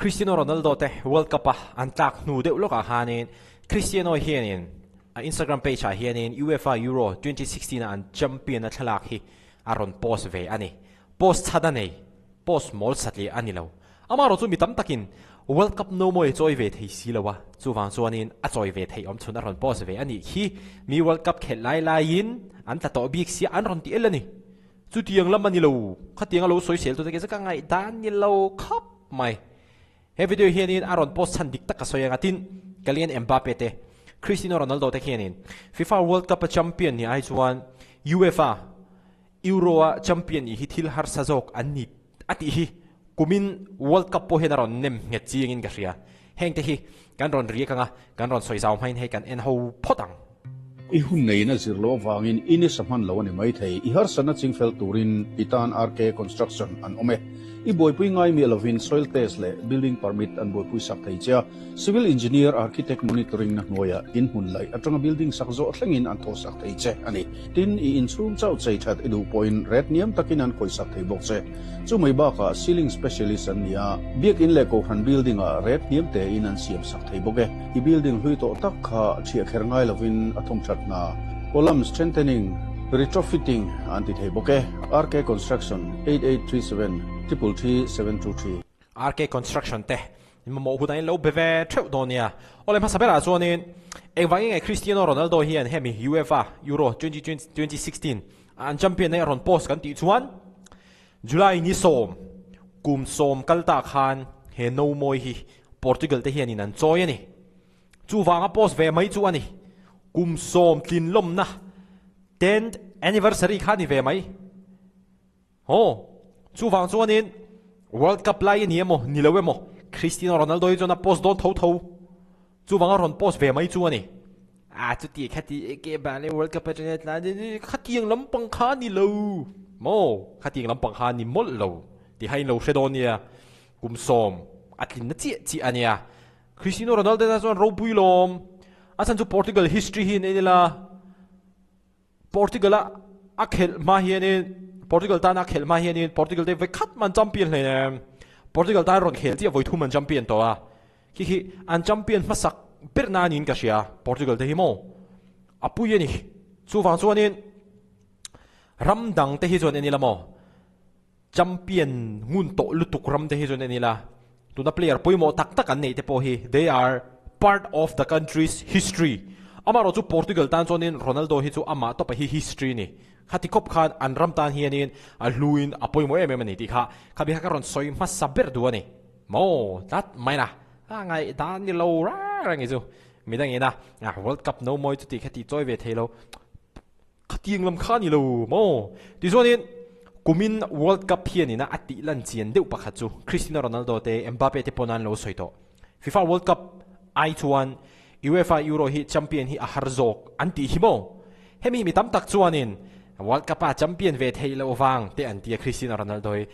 Cristiano Ronaldo te World Cup a an tlak hnu deuh lawkah khanin Cristiano hianin a Instagram page ah hianin UEFA Euro 2016 a an champion a thlalak hi a rawn post ve a ni. Post chhan a nei, post mawl satliah a ni lo. Amaherawh chu mi tam takin World Cup no mawi a chawi ve thei si lo a, chuvang chuanin a chawi ve theih awm chhun a rawn post ve a nih khi. Mi World Cup khelh lai laiin an tla tawh bik sia an rawn ti el a ni. Chutiang lam a ni lo, khatiang a lo sawi sel tute ke chu ka ngaihdan ni lo khawp mai. He video hianin a rawn post chhan dik tak ka sawi ang a, tin, Kylian Mbappe te, Cristiano Ronaldo te khianin FIFA World Cup a champion ni ai chuan UEFA Euro a champion nih hi thil harsa zawk an ni a tih hi kumin World Cup pawh hian a rawn nem nghet chiangin ka hria. Hengte hi kan rawn riak ang a, kan rawn sawi zau hmain hei kan en ho phawt ang. I hun neiin a zir loh avangin i nisa hman lo a ni maithei. I harsatna chingfel turin i tan RK Construction an awm e. I buaipui ngai miah lovin soil test leh building permit an buaipui sak thei che a. Civil engineer architect monitoring na hnuaiah in hmun laih atanga building sak zawh thlengin an thaw sak thei che a ni. Tin, i inchhung chauh chei that i duh pawhin ret niam takin an khawih sak thei bawk che. Chu mai bakah ceiling specialist an ni a, biakin leh kohhran building ah ret hniam tein an siam sak thei bawk e. I building hlui tawh tak kha thiah kher ngai lovin a thawm that hna, column strengthening, retrofitting an ti thei bawk e. RK Construction, 8837 333 723. RK Construction te In mamawh hunah in lo be ve theuh dawn nia. Awle hmasa berah chuanin engvangin nge Cristiano Ronaldo hian hemi UEFA Euro 2016 a an champion na hi a rawn post kan tih chuan July ni sawm kum sawm kal ta khan he no mawi hi Portugal te hianin an chawi a ni. Chuvanga post ve mai chu a ni. Kum sawm tlinlawmna tenth anniversary kha a ni ve mai. Aw, chuvang chuanin World Cup lai a ni emaw, ni lo emaw, Cristiano Ronaldo hi chuan a post dawn tho tho. Chuvang a rawn post ve mai chu a ni. A chuti khati eke bale World Cup atanga tlan khatiang lampang kha a ni lo maw? Khatiang lampang kha a ni mawlh lo tih kha in lo hre dawn nia. Kum sawm a tlinna chiah chiah a nia. Cristiano Ronaldo tan chuan ropui lawm. A chhan chu Portugal history hi an en ila. Portugal a a khelh hma hianin Portugal tana a khelh hma hianin Portugal te vekhat man champion hle em. Portugal tan rawn khel chiah vawi thum an champion tawh a. Khi khi an champion hmasak ber na niin ka hria Portugal te hi maw. A pui a ni. Chuvang chuanin ram dang te hi chuan en ila maw. Champion ngun tawh lutuk ram te hi chuan en ila tuna player pawimawh tak tak an neih te pawh hi they are part of the country's history. Amaherawh chu Portugal tan chuanin Ronaldo hi chu amah tawpa hi history a ni. Khati khawp khan an ram tan hianin a hluin a pawimawh em em a ni tih kha khabi kha ka rawn sawi hmasa ber duh a ni. Maw tlat mai na a ngaihdan ni lo reng reng hi chu midangin a World Cup no mawi chuti kha tih chawi ve thei lo. Khatiang lam kha a ni lo maw? Tichuanin, kumin World Cup hianin a tih lan chian deuh pakhat chu Cristiano Ronaldo te, Mbappe te pawn an lo sawi tawh. FIFA World Cup ai chuan UEFA Euro hi champion hi a har zawk an tih hi maw? Hemi mi tam tak chuanin World Cup a champion ve theih loh vang te an ti a Cristiano Ronaldo hi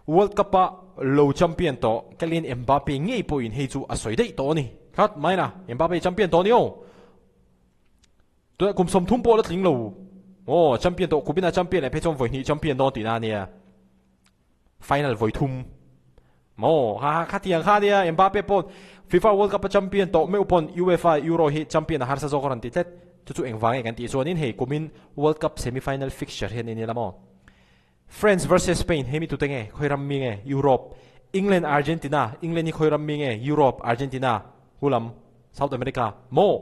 World Cup a lo champion tawh Kylian Mbappe ngei pawhin hei chu a sawi daih tawh a ni. Khat mai na, Mbappe champion tawh a ni aw. Tunah kum 30 pawh la tling lo aw, champion tawh Kubina champion leh phei chuan vawi hnih champion dawn tihna a nia. Final vawi thum maw ha ha khatiang kha nia Mbappe pawh FIFA World Cup a champion tawh meuh pawn UEFA Euro hi champion a harsa zawk a rawn ti tlat. Chu chu engvang nge kan tih chuanin hei kumin World Cup semi final fixture hian en ila maw. France versus Spain hei mi tute nge khawi ram mi nge Europe, England Argentina England hi khawi ram mi nge Europe Argentina hulam South America maw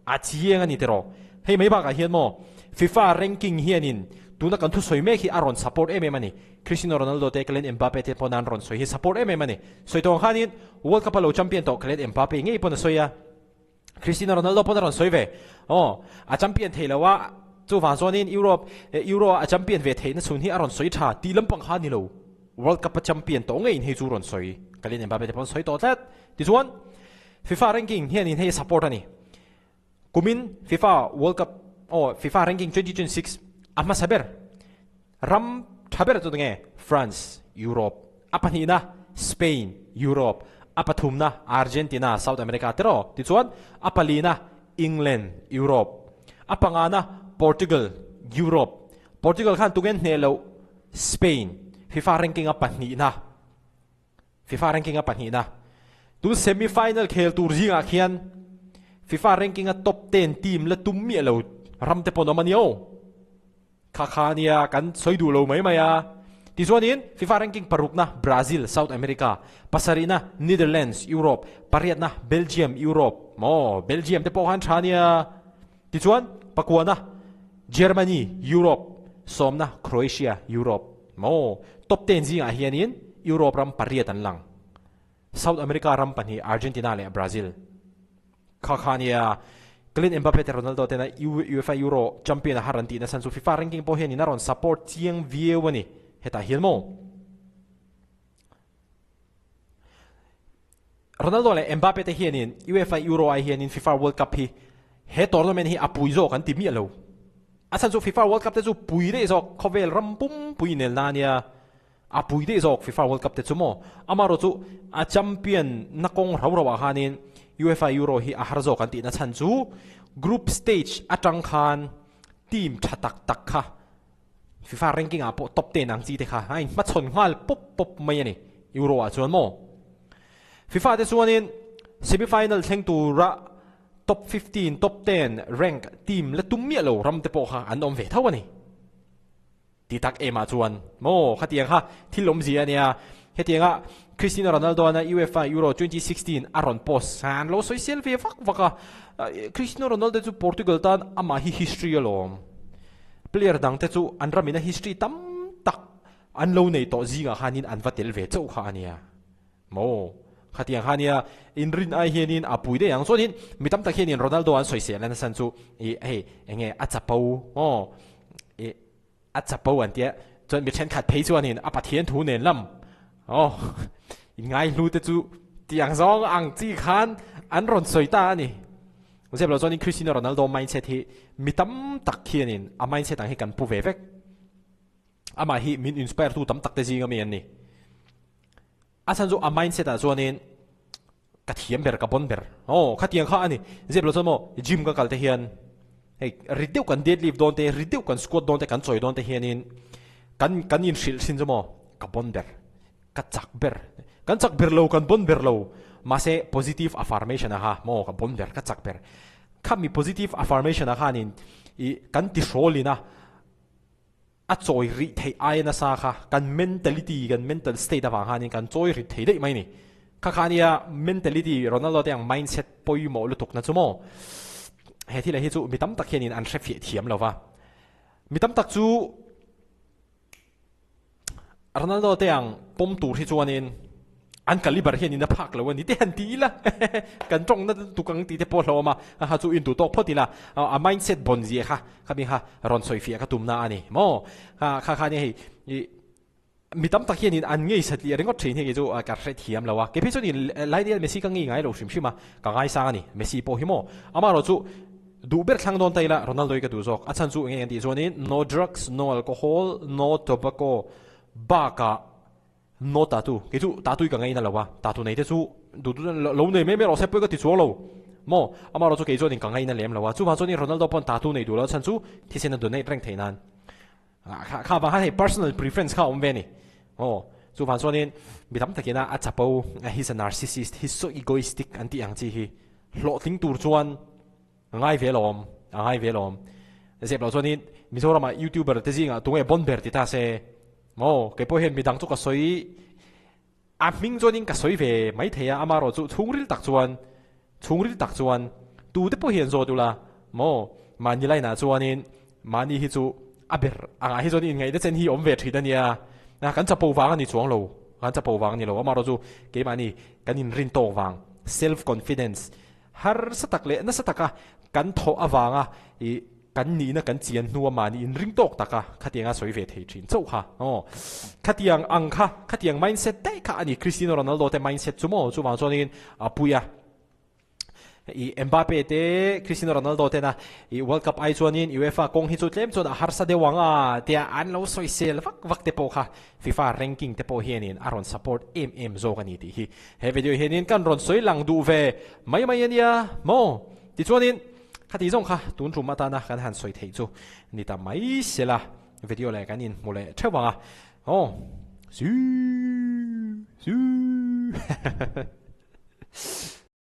a chiang a ni tiraw hei mai bakah hian maw FIFA ranking hianin tuna kan thusawi mek hi a rawn support em em a ni Cristiano Ronaldo te Kylian Mbappe te pawn an rawn sawi hi support em em a ni sawi tawh ang khanin World Cup a lo champion tawh Kylian Mbappe ngei pawn a sawi a. Cristiano Ronaldo pawn a rawn sawi ve. Aw, a champion thei lo a, chuvang chuanin Europe, Euro a champion ve theihna chhun hi a rawn sawi tha tih lampang kha a ni lo. World Cup a champion tawh ngeiin hei chu rawn sawi. Kylian Mbappe te pawn sawi tawh tlat. Tichuan, FIFA ranking hianin hei support a ni. Kumin FIFA World Cup, aw, FIFA ranking 2026 a hmasa ber ram tha ber chu tunge? France, Europe. A pahnihna Spain, Europe, a pathumna Argentina, South America te rawh. Tichuan, a palina England, Europe, a pangana Portugal, Europe. Portugal khan tungen hneh loh Spain, FIFA ranking a pahnihna. FIFA ranking a pahnihna. Tun semi-final khel tur zingah khian FIFA ranking-a top ten team la tum miah lo ram te pawh an awm a ni aw. Kha kha nia kan sawi duh lo mai mai a. Tichuanin FIFA ranking parukna Brazil, South America, pasarihna Netherlands, Europe, pariatna Belgium, Europe, maw Belgium te pawh khan tha nia. Tichuan pakuana Germany, Europe, sawmna Croatia, Europe, maw top ten zingah hianin Europe ram pariat an lang. South America ram pahnih Argentina leh Brazil. Kha kha nia Kylian Mbappe te Ronaldo tena UEFA Euro champion a har an tih nasa chu FIFA ranking pawh hian in a rawn support chiang viau a ni hetah hian maw. Ronaldo leh Mbappe te hianin UEFA Euro ai hianin FIFA World Cup hi he tournament hi a pui zawk an ti miah lo. A chhan chu FIFA World Cup te chu pui daih zawk khawvel ram pumpui inelna a nia. A pui daih zawk FIFA World Cup te chu maw? Amaherawh chu a champion na kawng rau rauah khanin UEFA Euro hi a har zawk an tihna chhan chu group stage atang khan team tha tak tak kha FIFA ranking ah pawh top ten ang chi te kha a inhmachhawn nghal pawp pawp mai a ni Euro ah chuan maw? FIFA te chuanin semi final thleng tura top 15, top 10 rank team la tum miah lo ram te pawh kha an awm ve tho a ni. Ti tak em ah chuan maw khatiang kha thil awmzia a nia. Hetianga Cristiano Ronaldo ana UEFA Euro 2016 a rawn post han lo sawisel ve vak vak a. Cristiano Ronaldo chu Portugal tan amah hi history alawm. Player dang te chu an ramina history tam tak an lo nei tawh zingah khanin an va tel ve chauh kha a nia. Maw? Khatiang kha nia, inrin ai hianin a pui daih ang. Chuanin mi tam tak hianin Ronaldo an sawisel a nasan chu ih hei enge a chapo aw ih a chapo an tia. Chuan mi thenkhat phei chuanin a Pathian thu nen lam aw inngaihlu te chu tiang zawng ang chi khan an rawn sawi ta a ni. Zep lo chuanin Cristiano Ronaldo mindset hi mi tam tak hianin a mindset ang hi kan pu ve vek. Amah hi min inspire tu tam tak te zing ami an ni. A chhan chu a mindset ah chuanin ka thiam ber, ka bon ber. Aw, khatiang kha a ni. Zep lo chuan maw gym ka kal te hian hei rit deuh kan deadlift dawn te, rit deuh kan squat dawn te, kan chawi dawn te hianin kan kan inhrilh thin chu maw ka bon ber, ka chak ber. Kan chak ber lo, kan bon ber lo. Mahse positive affirmation a kha maw ka bon ber, ka chak ber. Khami positive affirmation ah khanin ih kan tihrawlin a. A chawi rih theih aia nasa kha kan mentality, kan mental state avang khanin kan chawi rit thei daih mai ni. Kha kha ania mentality, Ronaldo te ang mindset pawimawh lutuk na chu maw? He thil hi chu mi tam tak hianin an hre fiah thiam lo va. Mi tam tak chu Ronaldo te ang pawm tur hi chuanin An caliber hian in a phak lo a ni te han ti ila kan tawng na tuk ang tih te pawh hlauhawm a, ha chu in duh tawk phawt ila a mindset bawn zia kha khami kha rawn sawi fiah ka tum na a ni maw kha kha kha nia hei i mi tam tak hian in an ngei satliah ringawt thin hi kei chu ka hre thiam lo a, kei phei chuan in Lionel Messi ka ngei ngai lo hrim hrim a, ka ngaisang a ni Messi pawh hi maw amaherawh chu duh ber thlang dawn ta ila Ronaldo hi ka duh zawk a chhan chu eng nge an tih chuanin no drugs no alcohol no tobacco bakah No tatu, kei chu tatu i ka ngaina lo a, tatu nei te chu duh duh lo nei mai mai rawh se pawi ka ti chuang lo maw, amaherawh chu kei chuanin ka ngaina lem lo a, chuvang chuanin Ronaldo pawn tatu nei duh lo chhan chu thisen a donate reng theih nan kha kha vang khan hei personal preference kha a awm ve a ni aw, chuvang chuanin mi tam takin a a chapo he's a narcissist, he's so egoistic an tih ang chi hi hlawhtling tur chuan A ngai ve lawm, a ngai ve lawm. Zep loh chuanin Mizoramah YouTuber te zingah tunge bon ber ti ta se maw? Kei pawh hian midang chu ka sawi a hming chuanin ka sawi ve mai thei a, amaherawh chu chhungril tak chuan chhungril tak chuan tute pawh hian zawt ula maw? Mahni line ah chuanin mahni hi chu a ber angah hi chuan inngaihna chen hi awm ve thin a nia. Kan chapo vang a ni chuang lo, kan chapo vang a ni lo, amaherawh chu keimahni kan inrin tawk vang, self confidence, Harsa tak leh nasa taka kan thawh avanga i kan nihna kan chian hnua mahni inring tawk taka khatianga sawi ve thei thin chauh kha aw. Khatiang ang kha, khatiang mindset daih kha a ni Cristiano Ronaldo te mindset chu maw chuvang chuanin a pui a. I Mbappe te Cristiano Ronaldo tena i World Cup ai chuanin UEFA kawng hi chu tlem chuan a harsa deuh ang a tia an lo sawisel vak vak te pawh kha FIFA ranking te pawh hianin a rawn support em em zawk a ni tih hi he video hianin kan rawn sawi lang duh ve mai mai a nia maw? Tichuanin khati zawng kha tun tum atana kan han sawi theih chu ni ta mai sela video leh kan inhmu leh theuh ang a aw. Siu siu.